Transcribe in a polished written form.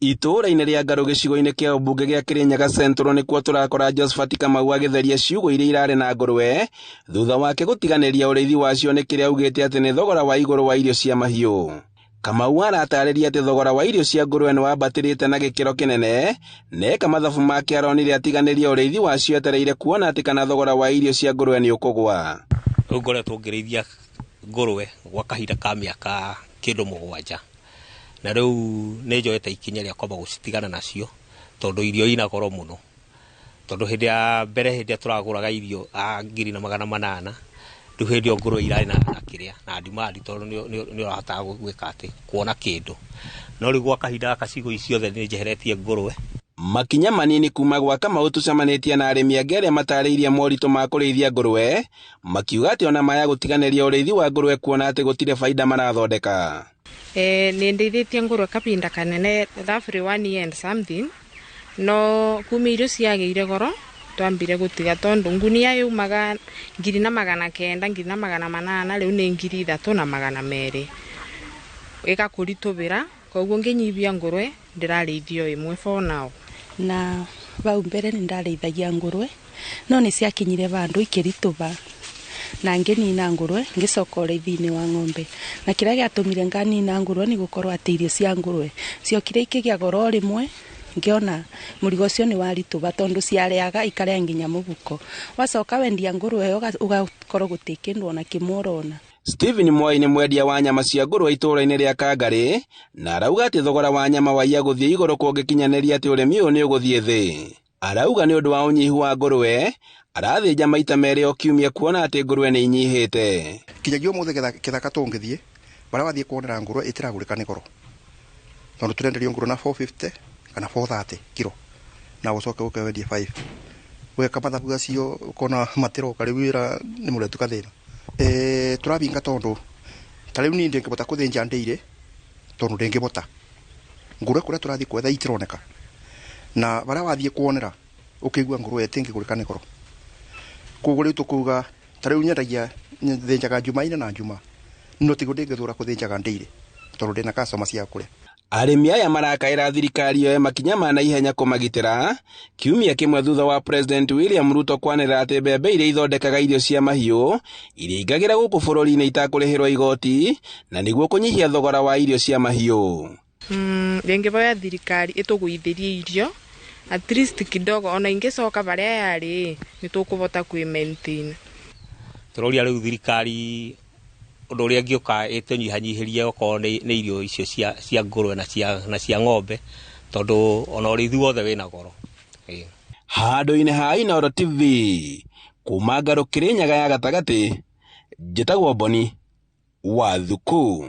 Itũũra-inĩ rĩa Ngarũ gĩcigo-inĩ kĩa ũmbunge gĩa Kĩrĩnyaga Central nĩkuo tũrakora Josephat Kamau agĩtheria ciugũ iria irarĩ na ngũrwe thutha wake gũtiganĩria ũrĩithi wacio nĩ kĩrĩa augĩte atĩ nĩ thogora wa igũrũ wa irio cia mahiũ. Kamau aratarĩria atĩ thogora wa irio cia ngũrwe nĩ wambatĩrĩte na gĩkĩro kĩnene na eka mathabu make aronire atiganĩria ũrĩithi wacio etereire kuona atĩ kana thogora wa irio cia ngũrwe nĩ ũkũgwa. Rĩu ngoretwo ngĩrĩithia ngũrwe gwa kahinda ka mĩaka kĩndũ 7, na rĩu nĩ njoete ikinya rĩa kwamba gũcitigana nacio tondũ irio ina goro mũno. Tondũ hĩndĩ ya mbere hĩndĩ ĩrĩa tũragũraga irio 1800, rĩu hĩndĩ ĩyo ngũrwe irarĩ na kĩrĩa na demand, tondũ nĩ ũrahotaga gwĩka atĩ kuona kĩndũ. No rĩu gwa kahinda gaka ciugũ ici ciothe nĩ njeheretie ngũrwe. Makinya manini kuma gwa Kamau tũcemanĩtie na arĩmi angĩ arĩa matarĩirie moritũ ma kũrĩithia ngũrwe, makiuga atĩ ona maya gũtiganĩria ũrĩithi wa ngũrwe kuona atĩ gũtirĩ baida marathondeka. Nĩ ndeithĩtie ngũrwe kabinda kanene, roughly 1 year and something, no kuma irio ciagĩire goro twambire gũtiga tondũ ngunia yumaga 1900, 1800, rĩu nĩ 3200, ĩgakũritũbĩra. Koguo ngĩnyibia ngũrwe ndĩrarĩithio ĩmwe for now. Na bau mbere nĩ ndarĩithagia ngũrwe, no nĩ ciakinyire vandũ ikĩritũba na ngĩnina ngũrwe ngĩcoka ũrĩithi-inĩ wa ng'ombe. Na kĩrĩa gĩatũmire nganina ngũrwe nĩ gũkorwo atĩ irio cia ngũrwe ciokire ikĩgĩa goro rĩmwe, ngĩona mũrigo ũcio nĩ waritũba tondũ ciarĩaga ikarĩa nginya mũhuko. Wacoka wendia ngũrwe ĩyo ũgakorwo gũtirĩ kĩndũ ona kĩmwe ũrona. Stephen Mwai nĩ mwendia wa nyama cia ngũrwe itũũra-inĩ rĩa Kangarĩ na arauga atĩ thogora wa nyama waiya gũthiĩ igũrũ kũngĩkinyanĩria atĩ ũrĩmi ũyũ nĩ ũgũthiĩ thĩ. Arauga nĩ ũndũ wa ũnyihu wa ngũrwe arathĩnja maita merĩ o kiumia kuona atĩ ngũrwe nĩ inyihĩte. Kinyagia ũmũthĩ kĩthaka tũngĩthiĩ barĩa wathiĩ kuonera ngũrwe ĩtiragũrĩka nĩ goro, tondũ tũrenderio ngũrwe na 450 kana 430 kiro na ũcoke ũke wendie 5. Weka mathabu acio ũkona matiroka, rĩu wĩra nĩ mũretu kathĩna. Tũrabinga tondũ ta rĩu niĩ ndĩngĩbota kũthĩnja ndĩire tondũ ndĩngĩbota. Ngũrwe kũrĩa tũrathiĩ kwetha itironeka, na barĩa wathiĩ kuonera ũkĩigua ngũrwe ĩtingĩgũrĩka nĩ goro. Koguo rĩu tũkuga ta rĩu nyendagia thĩnjaga Jumaine na Juma, no tiguo ndĩngĩthũra kũthĩnjaga ndĩire tondũ ndĩna customer cia kũrĩa. Arĩmi aya marakaĩra thirikari yoe makinya ma naihenya kũmagitĩra kiumia kĩmwe thutha wa President William Ruto kwanĩrĩra atĩ mbembe iria ithondekaga irio cia mahiũ iria ingagĩra gũkũ bũrũri-inĩ itakũrĩhĩrwo igoti na nĩguo kũnyihia thogora wa irio cia mahiũ. Rĩngĩboya thirikari ĩtũgũithĩrie irio at least kidogo, ona ingĩcoka barĩa yarĩ nĩ tũkũbota kwĩ maintain. Tũroria rĩu thirikari ũndũ ũrĩa ĩngĩũka ĩtũnyihanyihĩrie okorwo nĩ irio icio cia ngũrwe na cia ng'ombe, tondũ ona ũrĩithi wothe wĩna goro. Handũ-inĩ ha Inooro TV kuma Ngarũ Kĩrĩnyaga ya gatagatĩ, njĩtagwo Boni wa Thuku.